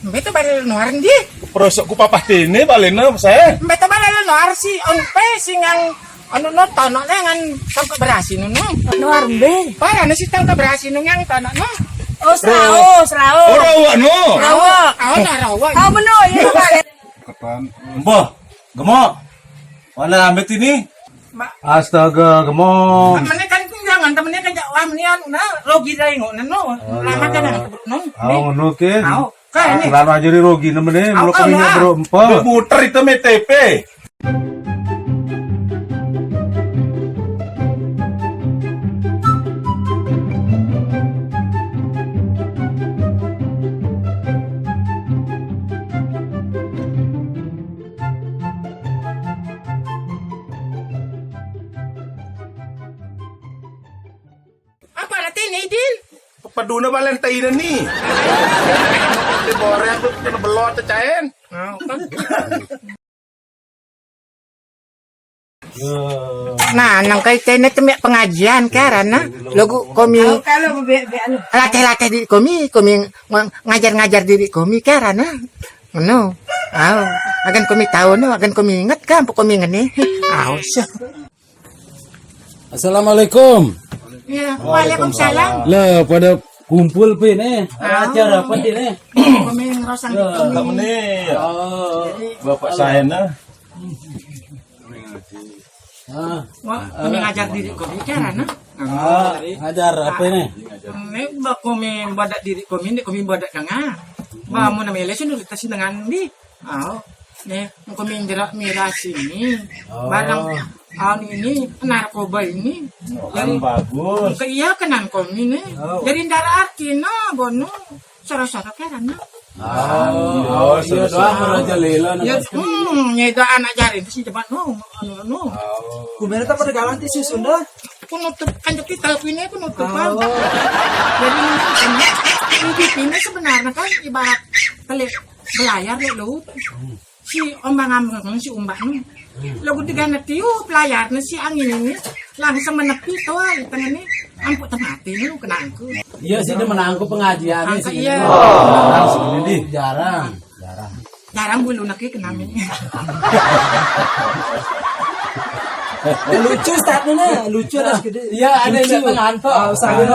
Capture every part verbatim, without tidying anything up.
Mbé to bala noar ndi? Prosokku papah déné baléna, saé. Mbé to bala noar si, on pé sing nang anu no, tonokné ngan tongkok berasi no, no. Noar mbé? Parané si tongkok berasi no nang tonokno. Oh, serao, serao. Oh, rawa no. Rawa. Oh, nah, rawa. Oh, meno, iya, Pak. Mbah, gemuk. Mana Amit ini? Astaga, gemuk. Temennya kan jangan, temennya kan wah menian, nah, rogi dari ngono, no. Lama kan, no. Oh, ngono ke. Au, kayak ini. Lama jadi rogi nemene, Au, mulo kami nah. Bro empat. Muter itu M T P. Apa nanti nih, Din? Peduna balen taina ni. Di boreng tuh kena belot tuh caen. Nah, nang kai tene tembe pengajian karana lagu komi. Kalau be, be, anu. Latih-latih diri komi, komi ng-, ngajar-ngajar diri komi karana. Ngono. Au, agan komi tahu no, agan komi inget kan, komi ngene. Au, sih. Assalamualaikum. Ya, waalaikumsalam. Lah, pada kumpul pin eh. Ada acara apa pin eh? Komi ngerosang. Ya, gitu. Kamu nih. Oh. Jadi, bapak saya nah. Ah. Wah, komi ngajar diri komi carana. Ah, ngajar apa ini? Ini mbak komi badak diri komi, ini komi badak tengah. Mbak mau namanya lesu nurut dengan di. Oh, nih, komi ngerak miras ini. Oh. Barang anu ini, narkoba ini. Oh, kan jadi bagus. Ke iya kenan komi nih. Oh. Jadi ndara arti no, bono. Soro-soro karana. Ah, oh, iya, doang raja lela. Ya, hmm, ya itu anak jari itu sih cepat no, anu, anu. Oh. Kumene tak pada galang ti susun dah. Penutup kan jadi tahu ini penutupan. Oh. Jadi ini, ini sebenarnya kan ibarat telik belayar di laut. Si ombak ngambang si umbak ni. Lagu tiga na tiup layar ni si angin ini langsung menepi to ai tengah ni. Ampuk tengah hati ni lu kenangku. Iya sih dia menangku pengajian sih. Iya. Jarang sih ini di. Jarang. Jarang. Jarang bulu nak kenami. Lucu Ustaz ni, lucu dah segede. Iya, ada yang datang anto. Ah, Ustaz.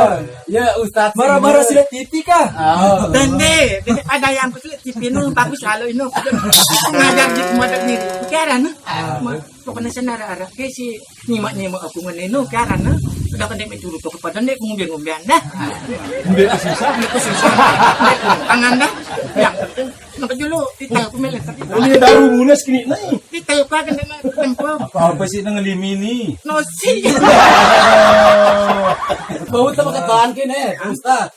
Iya, Ustaz. Marah-marah sila T V kah? Oh. Dende, dende ada yang kecil T V nu bagus lalu ini. Ngajar di model ni. Pikiran. Pokoknya senara arah ke si nyimak-nyimak aku ngene nu pikiran. Udah kan dek mencuru tu kepada dek ngumbe-ngumbean dah. Ngumbe susah. Ngumbe susah. Tangan dah. Yang penting Napa dulu? Titel ku milih tapi. Ini baru mulai segini nih. Titel ku akan kena tempo. Apa-apa sih nang limi ni? Nosi. Bau teman ketuaan kene, Ustaz.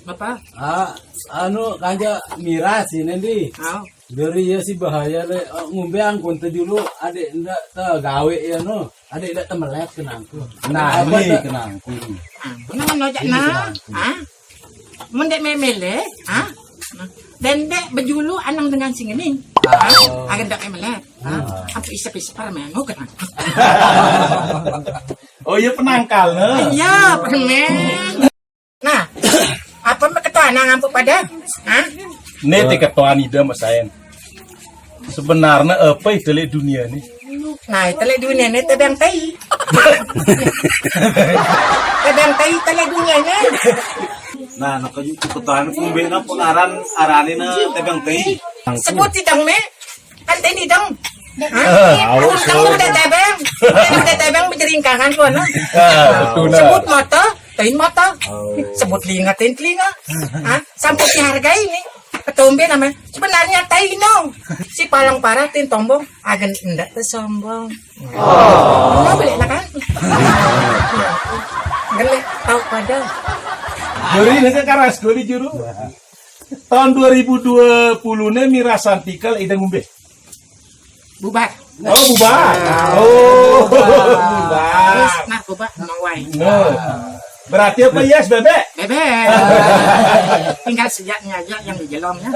Apa? Ah, anu kanja miras ini ndi. Oh. Dari ya si bahaya le. Eh, ngumbe angkun te dulu adek ndak te gawe ya no. Adek ndak te melet kenangku. Nah, ini kenangku. Ah, kenapa nojak nah? Ah? Mun dek memele, ha? Dan dek bejulu anang dengan sing ini. Ha? Agen dek memele. Ha? Apa isep-isep permen, oh, kenang. Oh, iya, penangkal, nah. Iya, permen. Nah, apa mek ketua anang ampu pada? Ha? Nih, ti ketua ida, Mas Saen. Sebenarnya apa itu lek dunia nih? Nah, itu lek dunia nih tebang tai. Tebang tai itu lek dunia nih. Nah, nak kaju cukup tahan kumbe na pengaran arane na tebang tai. Sebut tidak me, kan tadi dong. Hah? Tahu, tahu udah tebang. Udah tebang berjeringkangan tuh, nah. Betul, nah. Sebut mata, tain mata. Sebut telinga, tain telinga. Hah? Sampai dihargai nih. Ketombe namanya. Sebenarnya tai no. Si palang parah tin tombong, agen ndak te sombong. Oh. Boleh lah kan? Gelek tau pada. Juri ini karas gue di juru. Tahun dua ribu dua puluh ini mirasan tikal ida ngumbe. Bubar. Oh, bubar. Oh, bubar. Terus nah bubar mau wai. No. Berarti apa, yes, bebek? Bebek. Tinggal sejaknya aja yang dijelomnya.